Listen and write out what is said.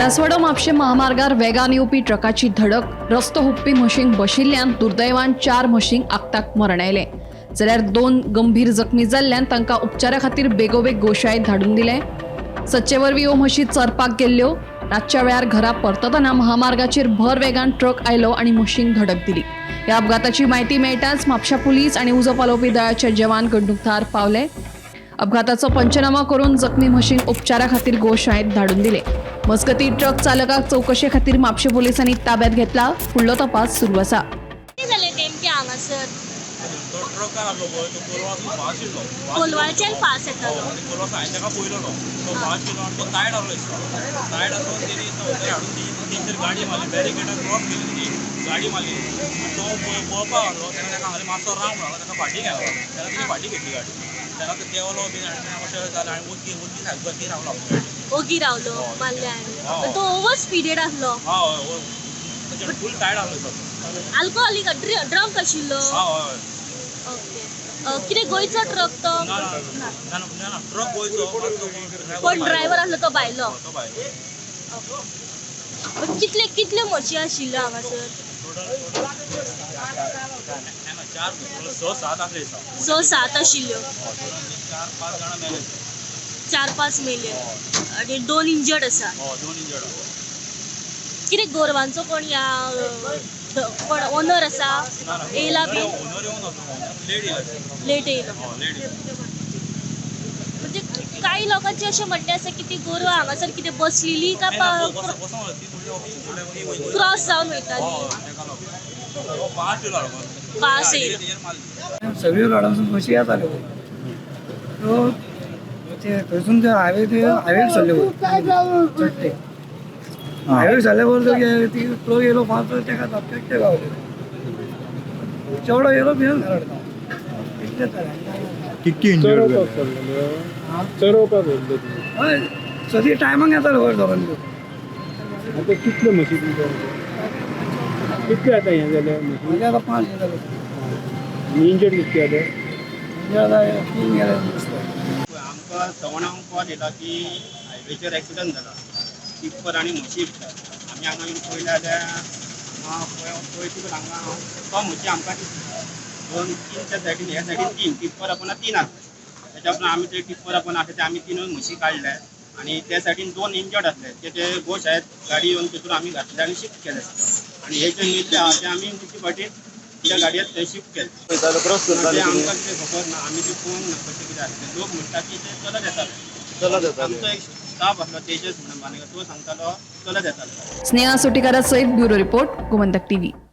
करासवाडो म्हापशें महामार्गार वेगान येवपी ट्रकाची धडक. रस्तो हुपपी म्हशींक बशिल्ल्यान दुर्दैवान 4 म्हशींक आक्ताक मरण आयलें, जाल्यार 2 गंभीर जखमी जाल्ल्यान तांकां उपचारा खातीर बेगोबेग गोशाळेंत धाडून दिले. सदचे वरवीं ह्यो म्हशी चरपाक गेल्ल्यो. रातच्या वेळार घरा परततना महामार्गाचेर भर वेगान ट्रक आयलो आनी म्हशींक धडक दिली. ह्या अपघाताची म्हायती मेळटाच म्हापशा पुलीस आनी उजो पालोवपी दळाचे जवान घडणूक थळार पावले. अपघाताचो पंचनामा करून जखमी म्हशींक उपचारा खातीर गोशाळेंत धाडून दिले. मजगतीं ट्रक चालकाक चवकशे खातीर म्हापशें पोलिसांनी ताब्यात घेतला. फुडलो तपास सुरू आसा. कितें जालें नेमकें हांगासर? तो ट्रकार आसलो पळय, तो कोलवासून फास्ट येयलो. कोलवाळच्यान फास्ट येतालो. आनी कोलवा हांवें ताका पळयलो, तो फास्ट येयलो आनी तो तायट आसलो दिसता. तायट आसलो, तेणी थंय हाडून ती तेंचेर गाडी मारली. बॅरिकेडाक क्रॉस केली, तेणी गाडी मारली आनी तो पळपाक लागलो. तेन्ना ताका हांवें मातसो राव म्हणलो, ताका फाटीं गेलो. तेन्ना तेणी फाटीं घेतली गाडी. तेन्ना तो देंवलो बीन आनी तेन्ना अशें जालें आनी वगी वगी सारको वगी रावलो. ओगी रावलो, मारले आनी तो ओवर स्पिडेड आसलो. हय हय, फूल टायट आसलो दिसता. अल्कोहोलीक, ड्रंक आशिल्लो. हय हय. ओके, कितें गोंयचो ट्रक तो? ना ना ना ना, ट्रक गोंयचो. कोण ड्रायव्हर आसलो तो भायलो? तो भायलो. ओके, कितले कितल्यो म्हशी आशिल्ल्यो हांगासर? चार, स सात आसले दिसता. स सात आशिल्ल्यो. 4 5 जाणां मेले. 4 5 मेले आनी 2 इंजर्ड आसा. हय, 2 इंजर्ड. कितें गोरवांचो कोण ह्या कोण ओनर आसा येयला बी? ओनर येवन वचो, लेट येयला. लेट येयलो. हय, लेट येयला. म्हणजे काही लोकांचे अशें म्हणणें आसा की ती गोरवां हांगासर कितें बसलेली का क्रॉस जावन वयताली. फास्ट येयलो. फास्ट येयलो. सगळी रोडासून म्हशी येताल्यो सो ते थंयसून ते हायवे, ते हायवेक सरले वयर चडटे हायवेक सरले बरोबर ती ट्रक येयलो फास्ट, तेका धपक्याक ते गावले. चेडो येयलो, भिवन घरा इतलेंच जालें. कितकी इंजर्ड जाले? चरोवपाक व्हेल्ले तुमी? हय, सदी टायमाक येताले वयर दोगांनी. आतां कितले म्हशी तुमचे? कितले आतां हें जाले म्हशी? म्हणजे आतां 5 हें जालें. इंजर्ड कितके जाले? म्हणजे आतां 3 गेले दिसता. आमकां सवणांक कॉल येयला की हायवेचेर एक्सिडंट जाला, टिप्पर आनी म्हशी भितर. आमी हांगा येवन पळयलें जाल्यार हांगा पळय हांगा तो म्हशी आमकां दिसता 2 3 त्या सायडीन, ह्या सायडीन 3 टिप्पर आपण 3 आसले. त्याच्या उपरांत आमी ते टिप्पर आपण आसा ते आमी 3 म्हशी काडले आनी त्या सायडीन 2 इंजर्ड आसले. ते ते गोशाळेंत गाडी येवन तितून आमी घातले आनी शिफ्ट केले. आनी हे जे मेल्ले आहा ते आमी मुन्सिपाल्टीत त्या गाडयेत थंय शिफ्ट केले. ते आमकां कितें खबर ना, आमी ते पळोवंक ना कशें कितें आसलें. लोक म्हणटा की ते चलत येताले. आमचो एक स्टाफ आसलो तेजस म्हणून बांदेकर, तो सांगतालो चलत येताले. स्नेहा सुटीकारा सयत ब्युरो रिपोर्ट, गोमंतक टीव्ही.